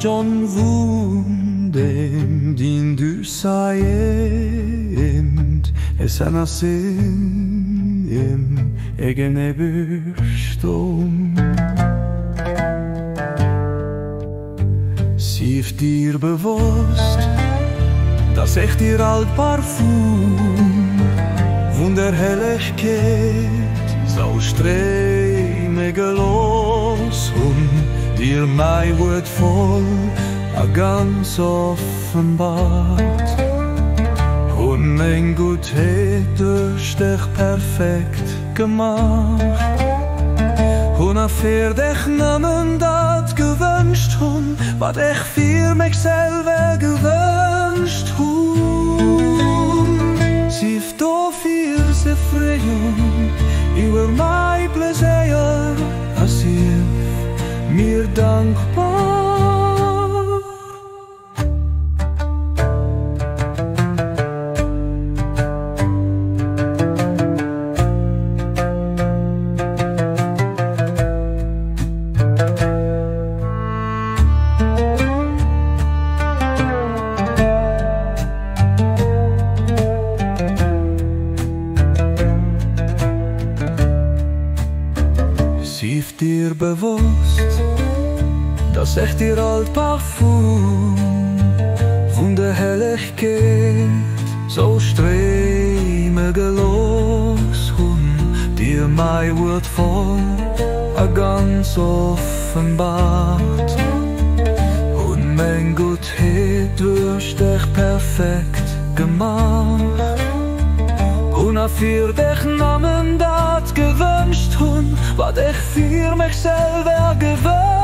John vun dem din du saiemt es anasim im egenebürstom. Sief dir bewusst, dass ich dir alt Parfum vun der Hellegkeet soll stréime gelooss hunn, dir mäi Wuert voll a ganz offenbart hunn, meng Guttheet duerch dech perfekt gemaach hunn a fir dech nëmmen dat gewënscht hunn, wat ech fir mech selwer gewënscht hunn. Sief dofir zefridden iwwer mäi Pleséier a sief mir dankbar. Sief dir bewosst, dass ech dir all d'Parfum vun der Hellegkeet soll stréime gelooss hunn, dir mäi Wuert voll a ganz offenbart hunn, meng Guttheet duerch dech perfekt gemaach hunn a fir dech nëmmen dat gewënscht hunn, wat ech fir mech selwer gewënscht.